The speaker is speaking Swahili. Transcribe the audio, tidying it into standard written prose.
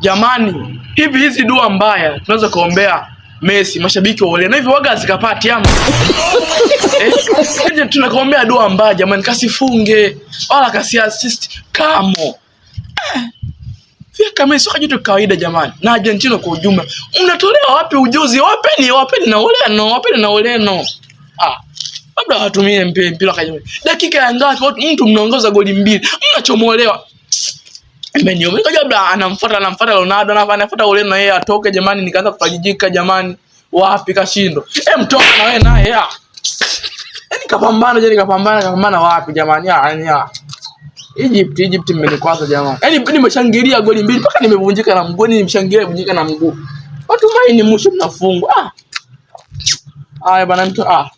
Jamani, hivi hizi dua mbaya tunaweza kuombea Messi, mashabiki wa Ureno hivi waga zikapati ama eh, tunakuombea dua mbaya jamani, kasifunge wala kasi assist kamo eh. Kama sio kitu kawaida jamani. Na Argentina kwa ujumla, mnatolea wapi ujuzi? Wapeni, wapeni na Ureno, wapeni na Ureno. Ah, labda watumie mpira kajamani. Dakika ya ngapi watu mtu mnaongoza goli mbili, mnachomolewa. Imeniuma. Nikajua labda anamfuata Ronaldo, anafuata Ureno yeye atoke jamani, nikaanza kufajijika jamani. Wapi kashindo. Eh, mtoka na wewe naye ah. Yaani kapambana je, nikapambana kapambana wapi jamani? Ah, yani ah. Egypt mmenikwaza jamani. Yaani nimeshangilia goli mbili mpaka nimevunjika na mguu, nimeshangilia vunjika na mguu. Matumaini mwisho mnafungwa. Ah. Haya bana mtu ah.